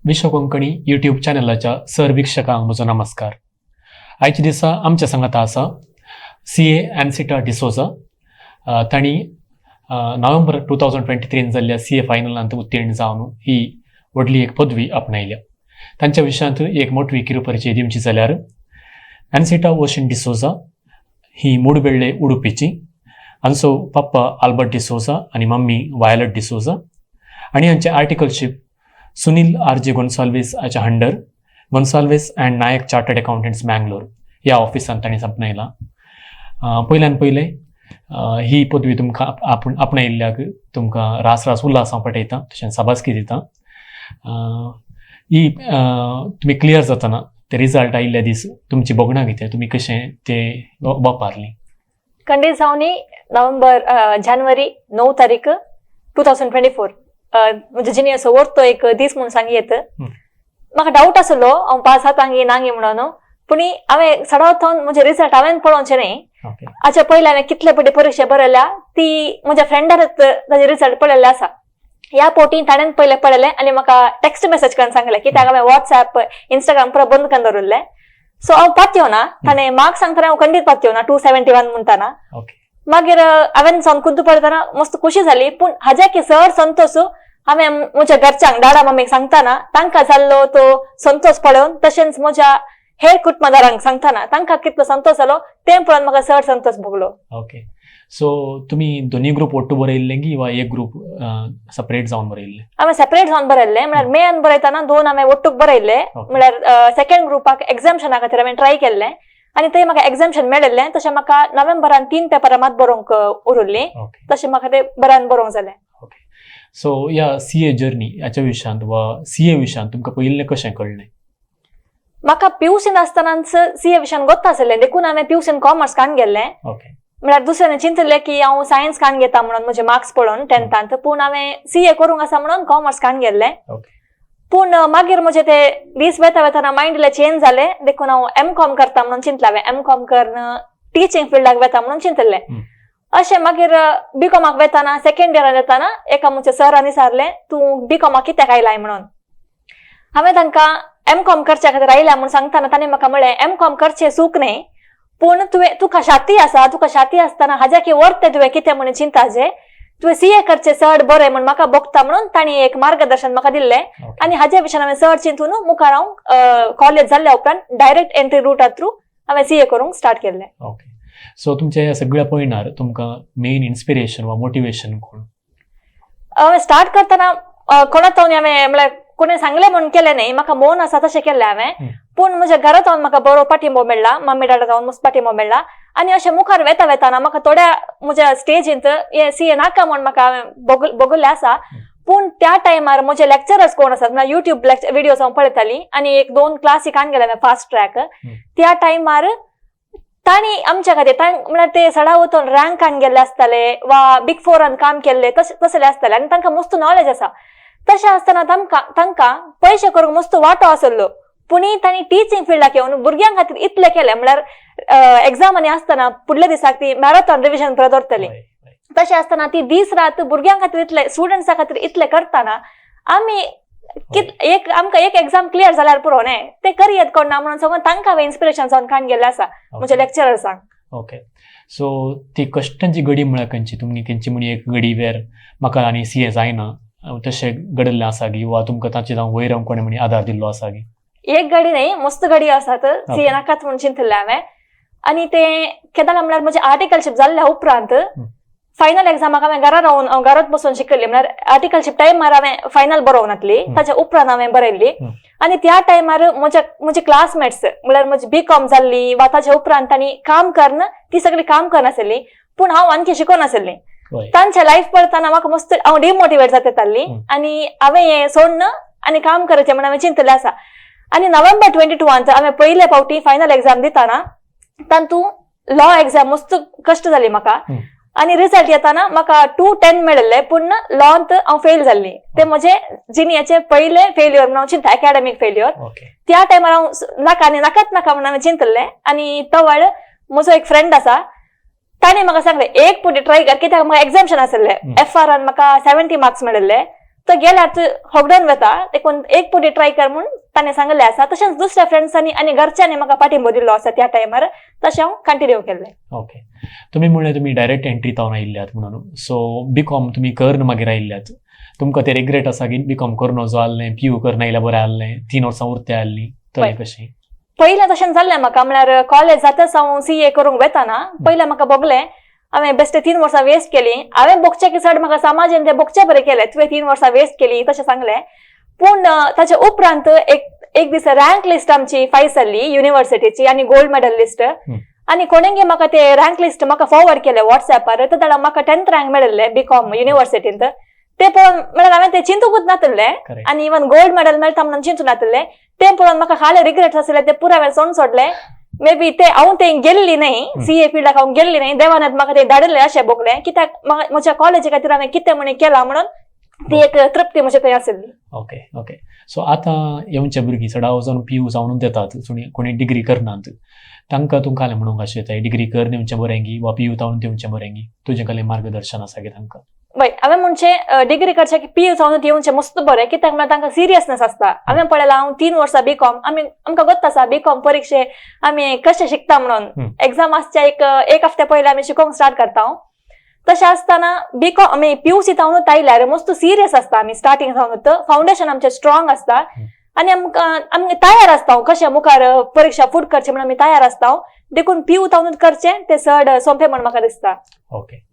विश्व Konkani YouTube चॅनलाच्या sir वीक्षकांक म्हजो नमस्कार. आयच्या दिसा आमच्या सांगाता आसा सी ए एन्सिटा डिसोजा. तांणी नोव्हेंबर 2023 जाल्ल्या सी ए फायनलांत उत्तीर्ण जावन ही व्हडली एक पदवी आपणायल्या. तांच्या विशयांत एक मोटवी किरुपरिचय दिवची जाल्यार एन्सिटा ओशन डिसोजा ही मुडबेल्ले उडुपीची. हांचो पप्पा आल्बर्ट डिसोजा आनी मम्मी वायलट डिसोजा आनी हांचे आर्टिकलशीप सुनील आर जे गोन्साल्वीस हाच्या under Gonsalves and Naik chartered accountants, Mangalore ह्या ऑफिसांत तांणी आपणायला. पयल्यान पयलें ही पदवी तुमकां आपूण आपणायिल्ल्याक तुमकां रास रास उल्हास हांव पटयता, तशेंच साबासकी दिता. ही तुमी क्लियर जातना ते रिजल्ट आयिल्ल्या दीस तुमची भोगणां कितें, तुमी कशें ते वापरली? खंडीत जावनी नोव्हेंबर जानेवारी 9 तारीख 2024 म्हणजे जिनियस वरतो एक दीस म्हणून सांगी येत. म्हाका डावट आसलो हांव पास जाता नांगी म्हणून, पूण हांवें सडावत म्हजे रिजल्ट हांवें पळोवचें न्ही. हाच्या पयलीं हांवें कितले पटी परिक्षा बरयल्या ती म्हज्या फ्रेंडानच ताजे रिजल्ट पळयल्ले आसा. ह्या पोटी ताणें पयलें पळयलें आनी म्हाका टेक्स्ट मेसेज करून सांगलें कित्याक हांवें वॉट्सॅप, इंस्टाग्राम पुरो बंद करून दवरिल्लें. सो हांव पातयो ना, ताणें मार्क्स सांगतना हांव खंडीत पातयो ना 271 म्हणटाना. मागीर हांवें सावन खुद्द पळयतना मस्त खुशी जाली, पूण हाज्या की चड संतोष हांवें म्हज्या घरच्यांक, डाडा मम्मीक सांगतना तांकां जाल्लो तो संतोष पळोवन, तशेंच म्हज्या हेर कुटुंबदारांक सांगतना तांकां कितलो संतोष जालो तें पळोवन म्हाका चड संतोष भोगलो. ओके, सो तुमी दोनी ग्रुप ಒಟ್ಟು बरयल्ले की वा एक ग्रुप सेपरेट जावन बरयल्ले? हांवें सेपरेट जावन बरयल्लें. म्हळ्यार मेयान बरयतना दोन हांवें ಒಟ್ಟುಗ್ बरयल्ले. म्हळ्यार सेकंड ग्रुपाक एक्झामशना खातीर हांवें ट्राय केल्लें आनी थंय म्हाका एक्झामशन मेळिल्लें. तशें म्हाका नोव्हेंबरान तीन पेपरां मात बरोवंक उरिल्लीं. तशें म्हाका ते बऱ्यान बरोवंक जालें. ओके, सो ह्या सी ए जर्नी ह्याच्या विशयांत वा सी ए विशयांत तुमकां पयलीं कशें कळ्ळें? म्हाका पियुसीन आसतनाच सी ए विशयान गोत्त आसलें, देखून हांवें पियुसीन कॉमर्स काडून गेल्लें. म्हळ्यार दुसऱ्यान चिंतलें की हांव सायन्स काडून घेता म्हणून म्हजे मार्क्स पळोवन टेंथांत, पूण हांवें सी ए करूंक आसा म्हणून कॉमर्स काडून गेल्लें. पूण मागीर म्हजे ते दीस वेता वेताना मायंड इल्लें चेंज जालें, देखून हांव एम कॉम करता म्हणून चिंतलें. हांवें एम कॉम करन टिचींग फिल्डाक वेता म्हणून चिंतलें. अशें मागीर बी कॉमाक वेताना, सेकंड इयरान येताना एका म्हज्या सरांनी विचारलें, तूं बी कॉमाक कित्याक आयलाय म्हणून. हांवें तांकां एम कॉम करच्या खातीर आयल्या म्हणून सांगतना तांणी म्हाका म्हळें, एम कॉम करचें चूक न्ही, पूण तुवें तुका शाती आसा, तुका शाती आसतना हाज्या की वर्ते तुवें कितें म्हणून चिंताजे, तुवें सी ए करचें चड बरें म्हूण म्हाका भोगता म्हणून तांणी एक मार्गदर्शन म्हाका दिल्लें. आनी हाज्या विशयान हांवें चड चिंतून मुखार हांव कॉलेज जाल्ल्या उपरांत डायरेक्ट एंट्री रुटा थ्रू हांवें सी ए करूंक स्टार्ट केल्लें. ओके, सो तुमच्या ह्या सगळ्या पयणार तुमकां मेन इन्स्पिरेशन वा मोटिवेशन कोण? हांवें स्टार्ट करतना कोणा जावन हांवें म्हळ्यार कोणें सांगलें म्हणून केलें न्ही, म्हाका मोन आसा तशें केल्लें हांवें. पूण म्हज्या घरा जावन म्हाका बरो पाठिंबो मेळ्ळा, मम्मी डाडा जावन मस्त पाठिंबो मेळ्ळा. आनी अशें मुखार वेता वेताना म्हाका थोड्या म्हज्या स्टेजींत हे सी ए नाका म्हूण म्हाका हांवें भोगल्लें आसा. पूण त्या टायमार म्हजे लेक्चरर्स कोण आसात म्हळ्यार युट्यूब विडियोज हांव पळयतालीं आनी एक दोन क्लासी काडून गेले हांवें फास्ट ट्रॅक. त्या टायमार तांणी आमच्या खातीर म्हळ्यार ते सडा वचून रँक काडून गेल्ले आसताले वा बिग फोरान काम केल्ले तशें तसले आसताले आनी तांकां मस्त नॉलेज आसा. तशें आसतना तांकां पयशे करूंक मस्त वांटो आसलो, पूण तांणी टिचींग फिल्डाक येवन भुरग्यां खातीर इतलें केलें. म्हळ्यार एग्जामांनी आसतना फुडल्या दिसाक ती मॅरेथॉन रिविजन परत दवरतली. हय, हय. तशें आसतना ती दीस रात भुरग्यां खातीर इतले, स्टुडंट्सा खातीर इतलें करतना आमी एक आमकां एक एग्जाम क्लियर जाल्यार पुरो न्ही, ते करयेत कोण ना म्हणून सगळें तांकां हांवें इन्स्पिरेशन जावन काडून गेल्लें आसा म्हज्या लेक्चरर्सांक. ओके, सो ती कश्टांची घडी म्हळ्यार खंयची? तुमी खंयची म्हणी एक घडी वेर म्हाका आनी सी ए जायना तशें घडिल्लें आसा की वा तुमकां ताचे जावं वयर कोणें म्हणी आदार दिल्लो आसा की? एक गाडी न्ही, मस्त गाडी आसात. सी ए नाकाच म्हणून चिंतलें हांवें आनी ते केदाळा म्हळ्यार म्हजें आर्टिकलशीप जाल्ल्या उपरांत फायनल एग्जामाक हांवें घरा रावन, हांव घरात बसून शिकयल्ली. म्हळ्यार आर्टिकलशीप टायमार हांवें फायनल बरोवंक नासली, ताच्या उपरांत हांवें बरयल्ली. आनी त्या टायमार म्हजे क्लासमेट्स, म्हळ्यार म्हजी बी कॉम जाल्ली वा ताच्या उपरांत तांणी काम करन ती सगळी काम करनासली, पूण हांव आणखी शिकोन आसली. तांच्या लायफ पळयतना म्हाका मस्त हांव डिमोटिवेट जाता ताल्ली. आनी हांवें हें सोडन आनी काम करचें म्हण हांवें चिंतलें आसा. आनी नोव्हेंबर 22 हांवें पयले फावटी फायनल एग्जाम दितना तातूंत लॉ एग्जाम मस्त कश्ट जाली म्हाका. आनी रिजल्ट येताना म्हाका 210 मेळिल्ले, पूण लॉंत हांव फेल जाल्ली. ते म्हजे जिणेचे पयले फेल्युअर म्हणून हांव चिंता, एकाडेमीक फेल्युअर. त्या टायमार हांव नाका आनी नाकाच नाका म्हणून हांवें चिंतल्लें. आनी तवळ म्हजो एक फ्रेंड आसा, ताणें म्हाका सांगलें, एक पुटी ट्राय कर, कित्याक म्हाका एग्जामशन आसलें. एफ आर आन म्हाका 70 मार्क्स मेळिल्ले. तो गेल्यार होगडून वता, देखून एक पुटी ट्राय कर म्हूण ताणें सांगलें आसा. तशेंच दुसऱ्या फ्रेंड्सांनी आनी घरच्यांनी म्हाका पाठिंबो दिल्लो आसा त्या टायमार, तशें हांव कंटिन्यू केल्लें. ओके, तुमी म्हणलें तुमी डायरेक्ट एंट्री जावन आयिल्ल्यात म्हणून, सो बी कॉम तुमी करून मागीर आयिल्ल्यात, तुमकां ते रिग्रेट आसा की बी कॉम करून वचो आहलें, पी यू करून आयल्यार बरें आहलें, 3 वर्सां उरते आहलीं, तर कशें? पयलें तशें जाल्लें म्हाका, म्हळ्यार कॉलेज जाताच हांव सी ए करूंक वेताना पयलें म्हाका भोगलें हांवें बेश्टे 3 वर्सां वेस्ट केली. हांवें भोगचें की चड म्हाका समाजान तें भोगचें बरें केलें, तुवें 3 वर्सां वेस्ट केली तशें सांगलें. पूण ताच्या उपरांत एक दीस रँक लिस्ट आमची फायस जाल्ली युनिवर्सिटीची आनी गोल्ड मेडल लिस्ट, आनी कोणेंगी म्हाका ते रँक लिस्ट म्हाका फॉरवर्ड केले वॉट्सॅपार, तर म्हाका 10th rank मेळिल्लें बी कॉम युनिवर्सिटींत. ते पळोवन म्हळ्यार हांवें ते चिंतूकूच नातिल्लें आनी इवन गोल्ड मेडल मेळटा म्हणून चिंतूं नातिल्लें. ते पळोवन म्हाका हाले रिग्रेट्स आशिल्ले ते पुराय हांवें सोडून सोडले. मे बी ते हांव ते गेल्ली न्हय, सी ए फिल्डाक हांव गेल्ली न्हय, देवान म्हाका ते धाडिल्लें अशें भोगलें, कित्याक म्हज्या कॉलेजी खातीर हांवें कितें म्हण केलां म्हणून ती एक तृप्ती म्हजे थंय आशिल्ली. ओके ओके, सो आतां येवचे भुरगीं चडाव वचून पी यू जावन येतात, कोणी डिग्री करनात, तांकां तुमकां म्हणूंक अशें येता डिग्री करून येवचें बरें गी वा पी यू जावन येवचें बरें गी, तुजें कसलें मार्गदर्शन आसा की तांकां? वय, हांवें म्हणचें डिग्री करचें की पी यू जावन येवचें मस्त बरें, कित्याक म्हळ्यार तांकां सिरियसनेस आसता. हांवें पळयलां, हांव 3 वर्सां बी कॉम, आमी आमकां गोत्त आसा बी कॉम परिक्षे आमी कशें शिकता म्हणून, एग्जाम आसच्या एक हफ्त्या पयलीं आमी शिकोवंक स्टार्ट करता. तशें आसतना बी कॉम आमी पी यू सी जावनूच आयल्यार मस्त सिरियस आसता आमी स्टार्टींग जावनूच, फावंडेशन आमचें स्ट्रॉंग आसता आनी आमकां आमी तयार आसता कशें मुखार परिक्षा फूट करचें म्हणून आमी तयार आसता, देखून पी यू जावनूच करचें तें चड सोंपें म्हण म्हाका दिसता. ओके,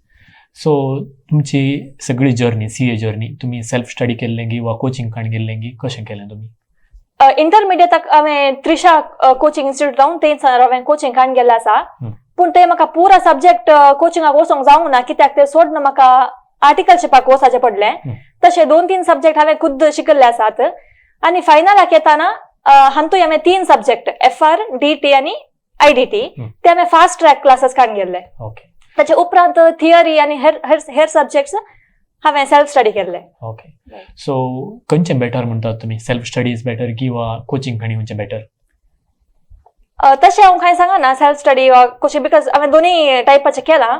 सो तुमची सगळी जर्नी सी ए जर्नी तुमी सेल्फ स्टडी केल्लें की वा कोचिंग काण गेल्लें की कशें केलें तुमी? इंटरमिडिएटाक हांवें त्रिशा कोचिंग इन्स्टिट्यूट जावन थंयसर हांवें कोचिंग काण गेल्लें आसा, पूण ते म्हाका पुरा सब्जेक्ट कोचिंगाक वचोंक जावंक ना, कित्याक ते सोडून म्हाका आर्टिकलशिपाक वचपाचें पडलें. तशें 2-3 सब्जेक्ट हांवें खुद्द शिकल्ले आसात आनी फायनलाक येताना हातूंत हांवें 3 subject F R, D T आनी I D T ते हांवें फास्ट ट्रॅक क्लासीस काण गेल्ले. ताचे उपरांत थियरी आनी हेर हेर सब्जेक्ट्स हांवें सेल्फ स्टडी केल्ले. ओके, सो खंयचें बेटर म्हणटात तुमी, सेल्फ स्टडी is better की वा कोचिंग खणी खंयचें बेटर? तशें हांव कांय सांगना सेल्फ स्टडी वा कोचिंग, because हांवें दोनूय टायपाचें केलां,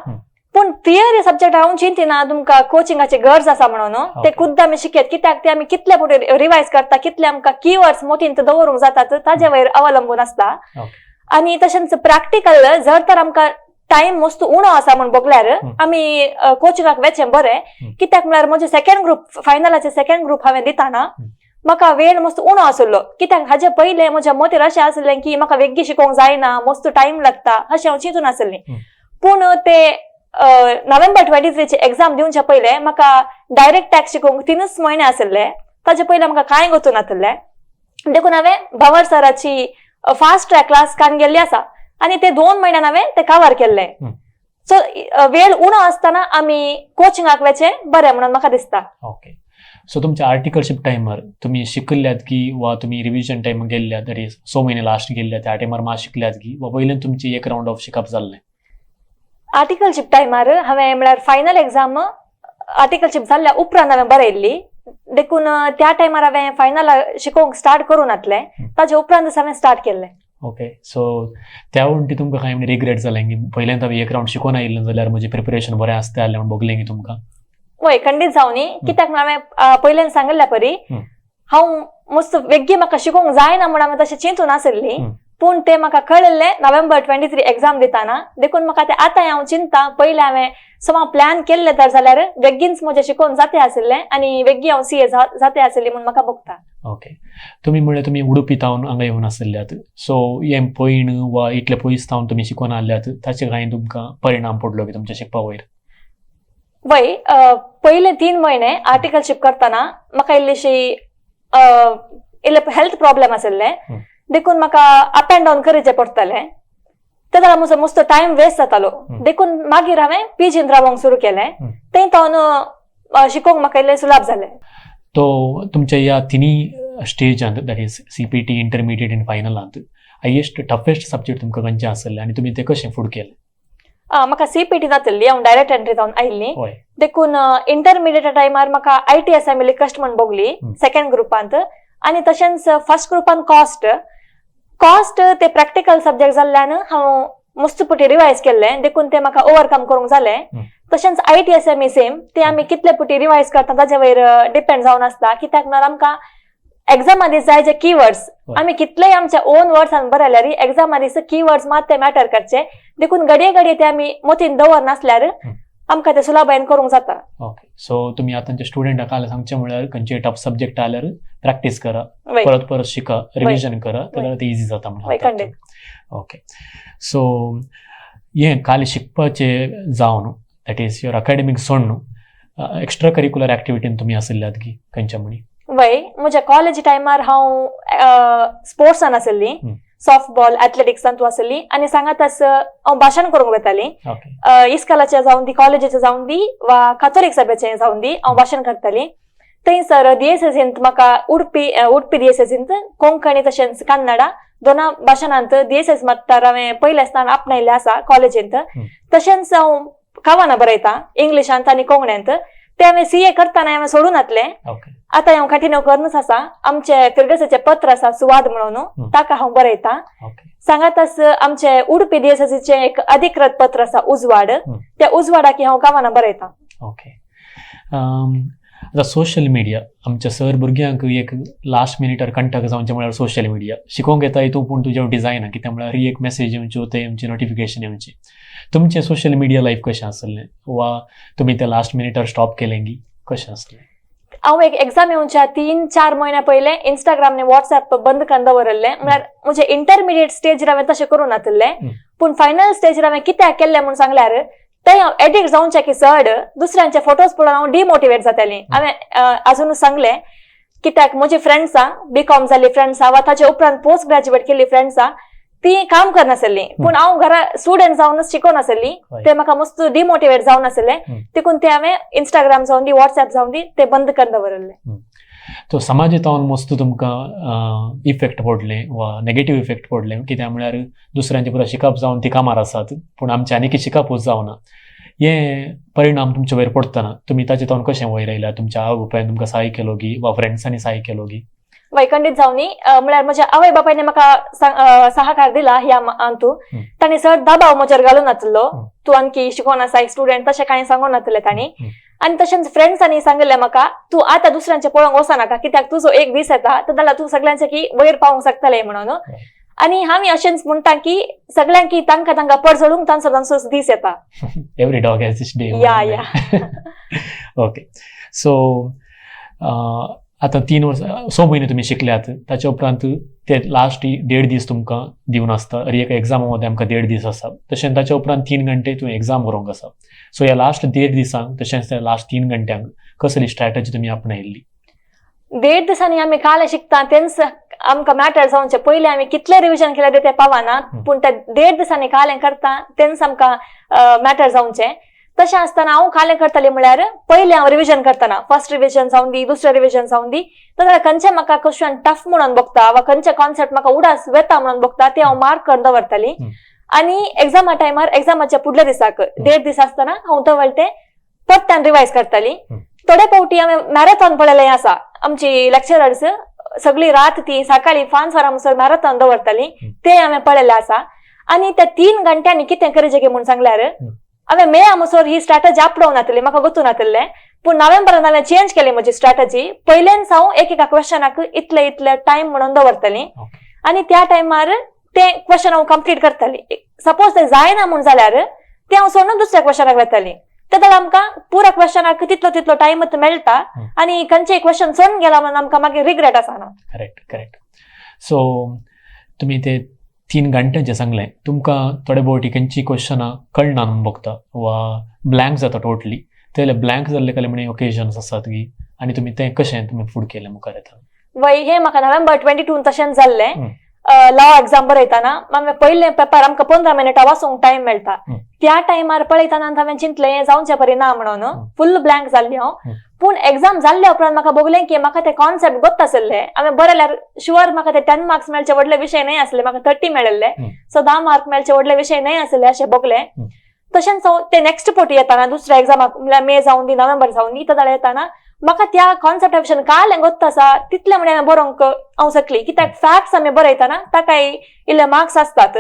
पूण थियरी सब्जेक्ट हांव चिंतिना तुमकां कोचिंगाची गरज आसा म्हणून, ते खुद्द आमी शिकयत, कित्याक ते आमी कितले फावटी रिवायज करता, कितले आमकां किवर्ड्स मोतींत दवरूंक जातात ताजे वयर अवलंबून आसता. आनी तशेंच प्रॅक्टिकल जर तर आमकां टायम मस्त उणो आसा म्हूण भोगल्यार आमी कोचिंगाक वचचें बरें, कित्याक म्हळ्यार म्हजें सेकंड ग्रूप फायनलाचे सेकंड ग्रूप हांवें दिताना म्हाका वेळ मस्त उणो आशिल्लो, कित्याक हाजे पयलें म्हज्या मतीर अशें आशिल्लें की म्हाका वेगळी शिकोवंक जायना, मस्त टायम लागता अशें हांव चिंतून आशिल्लें. पूण ते नोव्हेंबर 23 एग्जाम दिवच्या पयलें म्हाका डायरेक्ट टॅक्स शिकोवंक 3 म्हयने आशिल्ले, ताजे पयलें म्हाका कांय गोतून नाशिल्लें, देखून हांवें भंवर सराची फास्ट ट्रॅक क्लास काण गेल्ली आसा आनी ते 2 म्हयन्यान हांवें ते कवर केल्ले. सो वेळ उणो आसतना आमी कोचिंगाक वचचें बरें म्हणून म्हाका दिसता. ओके, सो तुमच्या आर्टिकलशीप टायमार तुमी शिकल्यात की वा तुमी रिविजन टायम गेल्ल्या, तरी 6 म्हयने लास्ट गेल्ल्या त्या टायमार मात शिकल्यात की वा पयल्यान तुमची एक रावंड ऑफ शिकप जाल्लें? आर्टिकलशीप टायमार हांवें म्हळ्यार फायनल एग्जाम आर्टिकलशीप जाल्ल्या उपरांत हांवें बरयल्ली, देखून त्या टायमार हांवें फायनल शिकोवंक स्टार्ट करूं नातलें, ताजे उपरांतच हांवें स्टार्ट केल्लें. ओके, सो त्या वण्टी तुमकां कांय रिग्रेट जालें की पयल्यांत हांवें एक रावंड शिकोवन आयिल्लें जाल्यार म्हजें प्रिपरेशन बरें आसता जाल्यार म्हूण भोगलें की तुमकां? वय, खंडीत जावनी, कित्याक म्हळ्यार हांवें पयल्यान सांगिल्ल्या परी हांव मस्त वेगळी म्हाका शिकोवंक जायना म्हूण हांवें तशें चिंतून आशिल्ली, पूण ते म्हाका कळिल्लें नोव्हेंबर 23 एग्जाम दिताना, देखून म्हाका ते आतां हांव चिंता पयलें हांवें समा प्लॅन केल्लें तर जाल्यार बेगीनच म्हजें शिकोवन जाते आशिल्लें आनी बेगी हांव सी ए जाते आशिल्ली म्हूण म्हाका भोगता. ओके, तुमी म्हणलें तुमी उडुपी तावन हांगा येवन आशिल्ल्यात, सो हें पयण वा इतले पयस तावन तुमी शिकोवन आयल्यात, ताचे कांय तुमकां परिणाम पडलो की तुमच्या शिकपा वयर? वय, पयले 3 म्हयने आर्टिकलशीप करतना म्हाका इल्लीशी इल्ले हेल्थ प्रॉब्लेम आशिल्ले, देखून म्हाका अप एंड डावन करचें पडटलें, ते जाल्यार म्हजो मस्त टायम वेस्ट जातालो, देखून मागीर हांवें पीजीन रावोंक सुरू केलें, थंय तावन शिकोवंक म्हाका इल्लें सुलाभ जालें. तो तुमच्या ह्या तिनूय स्टेजांत, that is C P T, intermediate आनी फायनलांत, हायेस्ट टफेस्ट सब्जेक्ट तुमकां खंयचे आसले आनी तुमी ते कशें फुड केले? म्हाका सी पी टी जातली, हांव डायरेक्ट एंट्री जावन आयिल्ली, देखून इंटरमिडिएट टायमार म्हाका I T S I कश्ट म्हण भोगली सेकंड ग्रुपांत, आनी तशेंच फर्स्ट ग्रुपान कॉस्ट कॉस्ट ते प्रॅक्टिकल सब्जेक्ट जाल्ल्यान हांव मस्त पटी रिवायज केल्लें, देखून ते म्हाका ओवरकम करूंक जालें. तशेंच ITSM same, ते आमी कितले पुटी रिवायज करता ताजे वयर डिपेंड जावन आसता, कित्याक म्हळ्यार आमकां एग्जामा दीस जाय जे किवर्ड्स, आमी कितलेय आमच्या ओन वर्ड्सान बरयल्यार एग्जामा दीस किवर्ड्स मात ते मॅटर करचे, देखून घडये घडये ते आमी मतीन दवरनासल्यार आमकां ते सुलाबायन करूंक जाता. ओके, सो तुमी आतांच्या स्टुडंटाक आल्यार सांगचें म्हळ्यार खंयचे टफ सब्जेक्ट आल्यार प्रॅक्टीस करा, परत परत शिका, रिविजन करा, जाल्यार ते इजी जाता म्हणून. खंडीत. ओके, सो हें खाली शिकपाचें जावन, that is your academic सोडून एक्स्ट्रा करिकुलर एक्टिविटीन तुमी आशिल्ल्यात की खंयच्या म्हणी? वय, म्हज्या कॉलेज टायमार हांव स्पोर्ट्सान आशिल्ली, सॉफ्टबॉल, एथलेटिक्सान तूं आशिल्ली आनी सांगाताच हांव भाशण करूंक वताली. इस्कॉलाचें जावन दी, कॉलेजीचें जावन दी वा काथोलीक सभेचें जावन दी, हांव भाशण करताली. थंयसर डीएसएसींत म्हाका उडपी उडपी डीएसएसींत कोंकणी तशेंच कन्नडा दोना भाशणांत डीएसएस मात्तार हांवें पयलें स्थान आपणायल्लें आसा कॉलेजींत. तशेंच हांव कवनां बरयता इंग्लिशांत आनी कोंकणींत, ते हांवें CA करतना हांवें सोडून घातलें. आतां हांव कंटिन्यू करूनच आसा. आमचे फिर्गजेचें पत्र आसा सुवाद म्हणून, ताका हांव बरयता. सांगाताच आमचे उडपी डीएसएसीचें एक अधिकृत पत्र आसा उजवाड, त्या उजवाडाक हांव कवनां बरयता. ओके, आतां सोशल मिडिया आमच्या सर भुरग्यांक एक लास्ट मिनिटार कंटक जावचें म्हळ्यार सोशल मिडिया शिकोवंक येता हितून, पूण तुजें डिजायन कितें म्हळ्यार एक मॅसेज येवच्यो, ते येवची, नोटिफिकेशन येवची. तुमचें सोशल मिडिया लायफ कशें आसलें वा तुमी ते लास्ट मिनिटार स्टॉप केलें की कशें आसलें? हांव एक एग्जाम येवच्या 3-4 म्हयन्या पयलें इंस्टाग्राम आनी वॉट्सएप बंद करून दवरिल्लें. म्हळ्यार म्हजे इंटरमिडिएट स्टेजीर हांवें तशें करूं नातिल्लें, पूण फायनल स्टेजीर हांवें कित्याक केल्लें म्हूण सांगल्यार थंय हांव एडिक्ट जावचें की चड दुसऱ्यांचे फोटोज पळोवन हांव डिमोटिवेट जातालीं. हांवें आजून सांगलें कित्याक म्हजी फ्रेंड्सां BCom जाल्ली फ्रेंड्सां वा ताचे उपरांत पोस्ट ग्रॅज्युएट केल्ली फ्रेंड्सां ती काम करनासली, पूण हांव घरा स्टुडंट जावनच शिकोन आसली, ते म्हाका मस्त डिमोटिवेट जावन आसले, देखून ते हांवें इंस्टाग्राम जावन दी, वॉट्सएप जावन दी, ते बंद करून दवरिल्ले. तो समाजांत मस्त तुमकां इफेक्ट पडले वा नेगेटीव इफेक्ट पडले, कित्याक म्हळ्यार दुसऱ्यांचे पुरो शिकप जावन ती कामार आसात, पूण आमचें आनीक शिकपूच जावना, हे परिणाम तुमचे वयर पडटना तुमी ताचे तावन कशें वयर आयल्या? तुमच्या आवय बापायन तुमकां सहाय केलो की वा फ्रेंड्सांनी सहाय केलो की? वय, खंडीत जावनी. म्हळ्यार म्हज्या आवय बापायने म्हाका सहाकार दिला ह्या अंतू. तांणी चड दबाव म्हजेर घालूं नातिल्लो, तूं आणखी शिकोन आसा एक स्टुडंट, तशें कांय सांगूं नातिल्लें तांणी. आनी तशेंच फ्रेंड्सांनी सांगिल्लें म्हाका, तूं आतां दुसऱ्यांचे पळोवंक वचनाका, कित्याक तुजो एक दीस येता तर जाल्यार तूं सगळ्यांचे की वयर पावोंक शकतलें म्हणून. आनी हांव अशेंच म्हणटा की सगळ्यांकी तांकां तांकां परजळूंक तांचो तांचो दीस येता. Every dog has its day. Yeah yeah. Okay, so आतां 3 वर्सां 6 म्हयने तुमी शिकल्यात, ताच्या उपरांत ते लास्ट 1.5 दीस तुमकां दिवन आसता, अरे एका एग्जामा मदें आमकां 1.5 दीस आसा, तशें ताच्या उपरांत 3 घंटे तुवें एग्जाम बरोवंक आसा. सो ह्या लास्ट 1.5 दिसांक तशेंच त्या लास्ट 3 घंट्यांक कसली स्ट्रॅटजी तुमी आपणायल्ली? 1.5 दिसांनी आमी काल शिकता तेंच आमकां मॅटर जावचें पयलीं आमी कितलें रिविजन केलें तें पावना, पूण त्या 1.5 दिसांनी कालें करता तेंच आमकां मॅटर जावचें. तशें आसतना हांव कालें करतालें म्हळ्यार पयलें हांव रिविजन करतना फर्स्ट रिविजन जावन दी, दुसरें रिविजन जावन दी, जाल्यार खंयचें म्हाका क्वेश्चन टफ म्हणून बघता वा खंयचे कॉन्सेप्ट म्हाका उडास वेता म्हणून बघता ते हांव मार्क करून दवरताली. आनी एग्जामा टायमार एग्जामाच्या फुडल्या दिसाक 1.5 दीस आसतना हांव दवरते परत्यान रिवायज करताली. थोडे फावटी हांवें मॅरेथॉन पळयलें आसा, आमची लेक्चरर्स सगळी रात ती सकाळी 5 वरां म्हणसर मॅरेथॉन दवरताली, ते हांवें पळयलें आसा. आनी त्या 3 घंट्यांनी कितें करचें की म्हूण सांगल्यार हांवें मे म्हणसर ही स्ट्रॅटजी आपडोवंक नातिल्ली, म्हाका गोतू नातिल्लें, पूण नोव्हेंबरान हांवें चेंज केली म्हजी स्ट्रॅटजी. पयल्यान हांव एक एका क्वेश्चनाक इतले इतले टायम म्हणून दवरताली आनी त्या टायमार तें क्वेश्चन हांव कंप्लीट करताली. सपोज तें जायना म्हूण जाल्यार तें हांव सोडून दुसऱ्या क्वेश्चनाक वताली, तेन्ना आमकां पुरा क्वेश्चनाक तितलो तितलो टायम मेळटा आनी खंयचें क्वेश्चन सोडून गेला म्हणून आमकां मागीर रिग्रेट आसना. Correct correct. सो तुमी ते 3 घंट्यांचें सांगलें, तुमकां थोडे भोवटी खंयची क्वेश्चनां कळना म्हणून बघता वा ब्लँक जाता टोटली, ते ब्लँक जाल्ले कांय म्हणी ओकेजन्स आसात की आनी तुमी तें कशें तुमी फुडें केलें मुखार येता? वय, हें म्हाका नोव्हेंबर 22 तशेंच जाल्लें. लॉ एग्जाम बरयतना हांवें पयलें पेपर आमकां 15 मिनटां वाचूंक टायम मेळटा, त्या टायमार पळयतना हांवें चिंतलें हें जावचें परी ना म्हणून, फुल ब्लँक जाल्ली हांव. पूण एग्जाम जाल्ल्या उपरांत म्हाका भोगलें की म्हाका ते कॉन्सेप्ट गोत आसले, हांवें बरयल्यार शुअर म्हाका ते 10 मार्क्स मेळचे व्हडले विशय न्हय आसले, म्हाका 30 मेळिल्ले, सो 10 मार्क मेळचे व्हडले विशय न्हय आसले अशें भोगलें. तशेंच हांव ते नेक्स्ट पोटी येताना दुसऱ्या एग्जामाक म्हळ्यार मे जावन दी, नोव्हेंबर जावन दी, जाल्यार येताना म्हाका त्या कॉन्सेप्टा विशीं कांय गोत्त आसा तितलें म्हणजे हांवें बरोवंक हांव शकली, कित्याक फॅक्ट्स आमी बरयतना ताकाय इल्ले मार्क्स आसतात.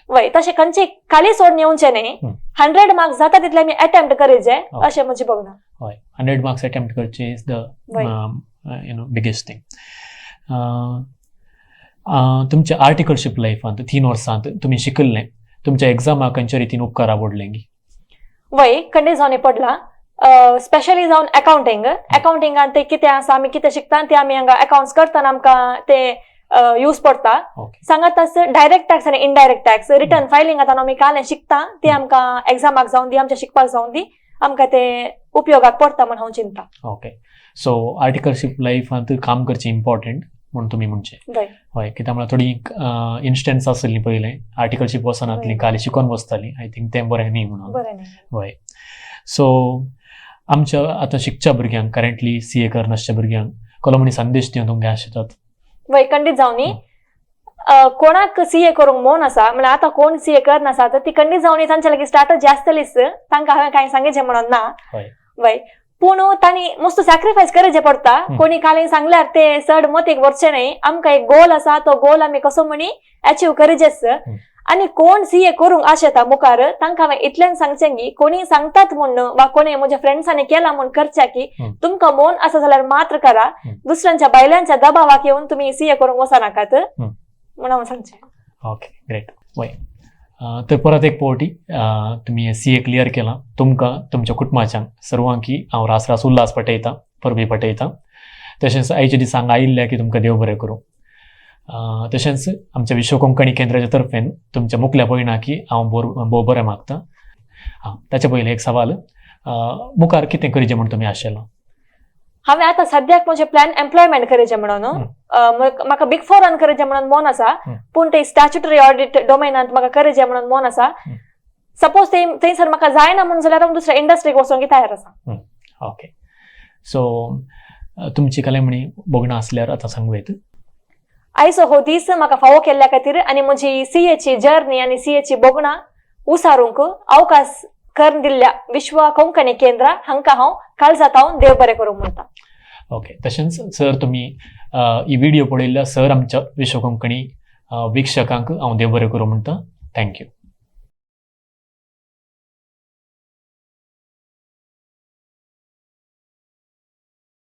वय, तशें खंयचे खाली सोडून येवचें न्ही. 100 मार्क्स जाता तितले आमी अटेम्प्ट करीजे अशें म्हजें बघना. हय, 100 मार्क्स अटेम्प्ट करचे is the biggest thing. तुमच्या आर्टिकलशीप लायफांत 3 वर्सांत तुमी शिकल्लें, तुमच्या एग्जामाक खंयच्या रितीन उपकारा पडलें गी? वय, खंडीत जावन पडला, स्पेशली जावन अकाउंटींग. अकाउंटिंगान ते कितें आसा, आमी कितें शिकता ते आमी हांगा अकाउंट्स करतना आमकां ते यूज पडटा. सांगात डायरेक्ट टॅक्स आनी इनडायरेक्ट टॅक्स, रिटर्न फायलिंग आतां आमी काल शिकता ते आमकां एग्जामाक जावन दी, आमच्या शिकपाक जावन दी, आमकां ते उपयोगाक पडटा म्हण हांव चिंता. ओके, सो आर्टिकलशीप लायफांत काम करचें इम्पॉर्टंट म्हूण तुमी म्हणचें? वय. हय, कित्याक म्हळ्यार थोडी इन्स्टन्स आसली पयलें आर्टिकलशीप वचनातली, खाली शिकोन बसताली. I think तें बरें न्ही म्हणून. बरें न्ही. हय, सो आमच्या आतां शिकच्या भुरग्यांक, करंटली सीए करनासच्या भुरग्यांक कसलो म्हणी संदेश दिवन तुमकां आशेतात? वय, खंडीत जावन कोणाक सीए करूंक मन आसा, म्हणल्यार आतां कोण सीए करनासा तर ती खंडीत जावन तांच्या लागीं स्ट्राटजी आसतलीच, तांकां हांवें कांय सांगिचें म्हणून ना. वय, पूण तांणी मस्त सॅक्रिफायस करचें पडटा. कोणी काल सांगल्यार ते चड मतीक व्हरचें न्ही. आमकां एक गोल आसा, तो गोल आमी कसो म्हणी अचीव करचेच. आनी कोण सीए करूंक आशेता मुखार, तांकां हांवें इतल्यान सांगचें की कोणी सांगतात म्हूण वा कोणी म्हज्या फ्रेंड्सांनी केला म्हूण करच्या की तुमकां मन आसा जाल्यार मात्र करा, दुसऱ्यांच्या बायलांच्या दबावाक येवन तुमी सीए करूंक वचनाकात म्हूण हांव सांगचें. Okay, great. वय, तर परत एक पावटी तुमी सीए क्लियर केलां, तुमकां तुमच्या कुटुंबाच्यांक सर्वांकी हांव रास रास उल्हास पटयतां, परबी पटयतां. तशेंच आयच्या दिसा हांगा आयिल्ल्या की तुमकां देव बरें करूं. तशेंच आमच्या विश्व कोंकणी केंद्राच्या तर्फेन तुमच्या मुखल्या पयणाकी हांव भोव बरें मागता. आं, ताच्या पयलीं एक सवाल, मुखार कितें करचें म्हूण तुमी आशेलां? हांवें आतां सद्याक म्हजें प्लॅन एम्प्लॉयमेंट करचें म्हणून. म्हाका बिग फोरान करचें म्हणून मन आसा, पूण ते स्टॅच्युटरी ऑडिट डोमेनांत म्हाका करचें म्हणून मन आसा. सपोज ते थंयसर म्हाका जायना म्हणून जाल्यार हांव दुसऱ्या इंडस्ट्रीक वचोंक तयार आसा. ओके, सो तुमची कले म्हणी बगणां आसल्यार आतां सांगू येत. आयचो हो दीस म्हाका फावो केल्ल्या खातीर आनी म्हजी सीएची जर्नी आनी सीएची बोगणां उसारूंक अवकाश करून दिल्ल्या विश्व कोंकणी केंद्र हांकां हांव काळजांत देव बरें करूंक म्हणटा. ओके, तशेंच सर तुमी ही व्हिडिओ पळयल्ल्या सर आमच्या विश्व कोंकणी वीक्षकांक हांव देव बरें करूं म्हणटा. Thank you.